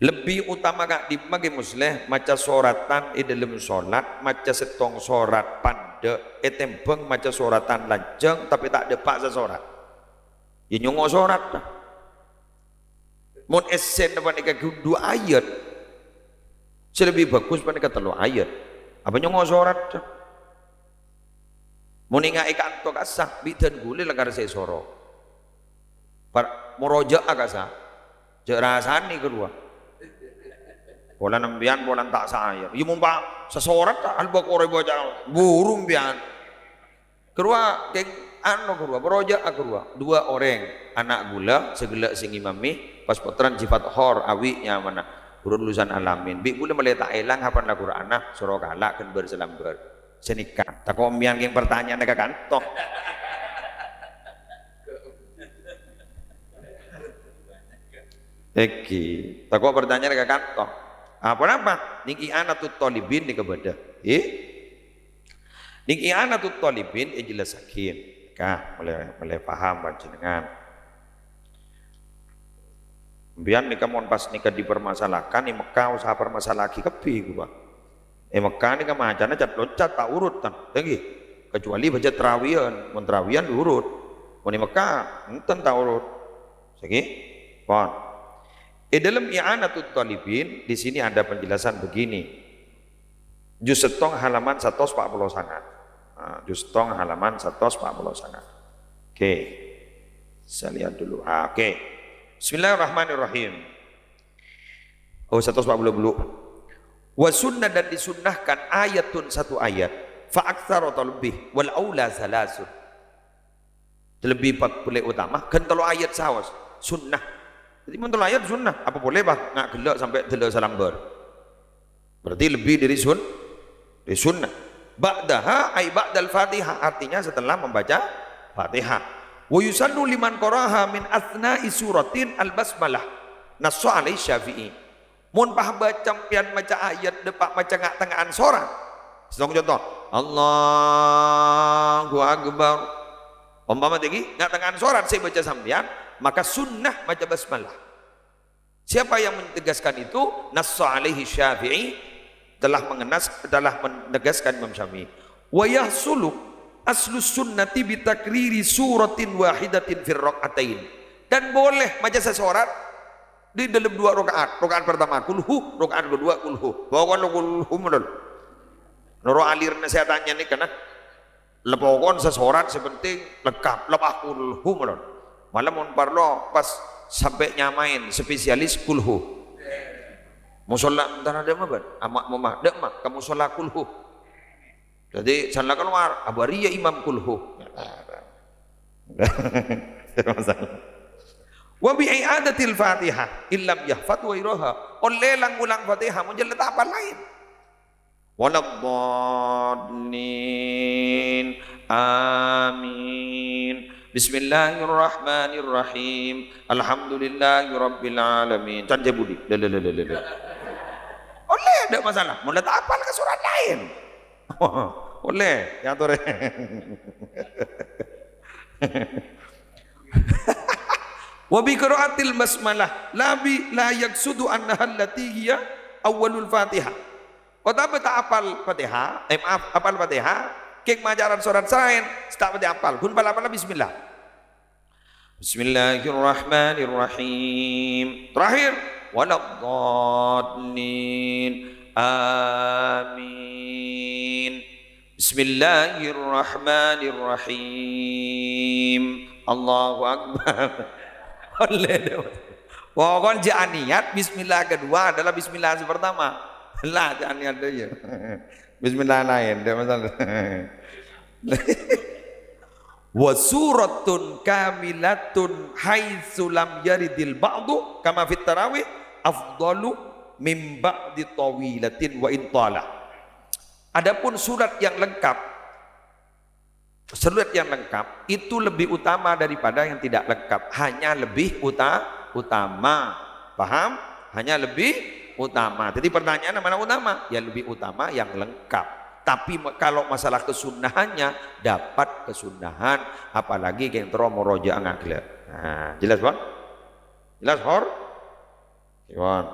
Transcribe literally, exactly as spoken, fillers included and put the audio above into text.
Lebbi utama ka'dimma, Kè Musleh, maca soratan è dhâlem solat, maca sèttong sorat pandhâ', ètèmbhâng maca soratan lanjhâng, tapè ta' dâpa' sasorat. Yâ nyongngo' sorat, ta. Mon essèna panèka ghu-, dhu ayat, sè lebbi bhâghus panèka tello ayat. Apa nyongngo' sorat, ta. Mon ènga'è kanto kassa', bi' dân ghulâ lakar sè èsoro. Par-, moroja'a kassa', jhâ' rasanè ghâruwa. Polana empèyan, polana ta' saè. Iyâ, mon pa' sasorat, ta', Al-Baqarah èbâca, buru empèyan. Ghâruwa, kèng, ano ghâruwa, moroja'a ghâruwa. Dua orèng, ana' ghulâ, sè ghellâ' sè ngimami, pas pottrana Ji Fathor, Awi nyamana. Ghuru lulusan Alamin. Bi' ghulâ mèlè ta' èlang hafalla Qur'anna, soro kala' ghân bâr salambâr. Sanèka, tako' empèyan kèng partanya'anna ka kanto. Èngghi, tako' partanya'anna ka kanto. Apa napa? Nèng I'anatut Thalibin nèka bâdâ. È? Nèng I'anatut Thalibin èjellassaghi. Ka, mèlè, mèlè paham panjhennengngan. Empèyan nèka mon pas nèka dipermasalahkan, è Mekkah usaha permasalahaghi kabbhi, ghuru. È Mekkah nèka macana cat-loncat ta' urut, tan, èngghi. Kecuali bâca tarawiyan, mon tarawiyan urut. Mon è Mekkah, enten ta' urut. Sagi? Pon. È dhâlem I'anatut Thalibin, di sini ada penjelasan begini. Juz sèttong halaman satos pa' polo sanga'. Nah, juz sèttong halaman satos pa' polo sanga'. Oke. Saya lihat dulu. Ah, oke. Bismillahirrahmanirrahim. Oh, satos pa' polo bulu. Wa sunnah, dan disunnahkan, ayatun, satu ayat, fa aktsara atau lebih, wal aula salasun. Lebbi pa-, polè utama, ghân tello ayat saos, sunnah. Dhâddhi, mon tello ayat sunnah, apa polè, Bah, nga' ghellâ' sampè' dhâlâ salambâr? Berarti lebih dari sun-, dari sunnah. Ba'daha, ay ba'dal Fatihah, artinya setelah membaca Fatihah. Wa yusannu liman qara'aha min atsna'i suratin al-basmalah. Nassa alaihi Syafi'i. Mon pas bâ-, sampèyan maca ayat, dâpa' maca nga'-tengnga'an sorat. Sèttong conto, "Allahu Akbar." Ompama tèngghi, nga'-tengnga'an sorat sè bâca sampèyan, maka sunnah maca basmalah. Siapa yang menegaskan itu? Nassa alaihi Syafi'i, telah mengenas-, telah menegaskan Imam Syafi'i. "Wa yahsulu aslus sunnati bi takriri suratin wahidatin fir rak'atain." Dan boleh maca sasorat di dalam dua rakaat. Rakaat pertama kulhu, rakaat kedua kulhu. Pokokna kulhu mawon. Noro' alirna sè atanya nèka, nah. Lepokon sasorat sè penting lengkap, lepas kulhu mawon. Malah mon parlo pas sampè' nyamaè spesialis kulhu. Musholla, entar ada apa, Ban? Ama', mama, dâ' ma', ka musholla kulhu. Dhâddhi, sala kalowar, abâri yâ imam kulhu. Wa bi i'adatil Fatihah, illam yahfad ghairaha. Ollè lang-ulang Fatihah, mon jhâ' la ta' apal laèn. Waladdallin. Amin. Bismillahirrahmanirrahim. Alhamdulillahirabbil alamin. Can jhâ' budi. Lè, lè, lè, lè, lè. Ollè, ndak masalah. Mon la ta' apal ka sorat laèn. Ollè, èyatorè. Wa bi qiraatil basmalah, la bi, la yaqsudu annaha allati hiya awwalul Fatihah. Otabâ ta' apal Fatihah, eh, maaf, apal Fatihah, kèng macaran sorat sè laèn, sè ta' patè apal. Ghun pal-apalla bismillah. Bismillahirrahmanirrahim. Terakhir, waladdallin. Amin. Bismillahirrahmanirrahim. Allahu Akbar. Ollè, dâ'. Pokokna jhâ' niat bismillah kedua adalah bismillah sè pertama. La, jhâ' niat dâ' iyâ. Bismillah laèn, ndak masalah. Wa suratun kamilatun haitsu lam yaridil ba'du kama fit tarawih afdalu min ba'di tawilatin wa in tala. Adapun surat yang lengkap, surat yang lengkap itu lebih utama daripada yang tidak lengkap, hanya lebih uta-, utama. Paham? Hanya lebih utama. Jadi pertanyaannya mana utama? Ya lebih utama yang lengkap. Tapi me-, kalau masalah kesunnahannya, dapat kesunnahan, apalagi kèng terro morojaah ngaglè. Nah, jelas, Bang? Jelas, Hor? Iwan.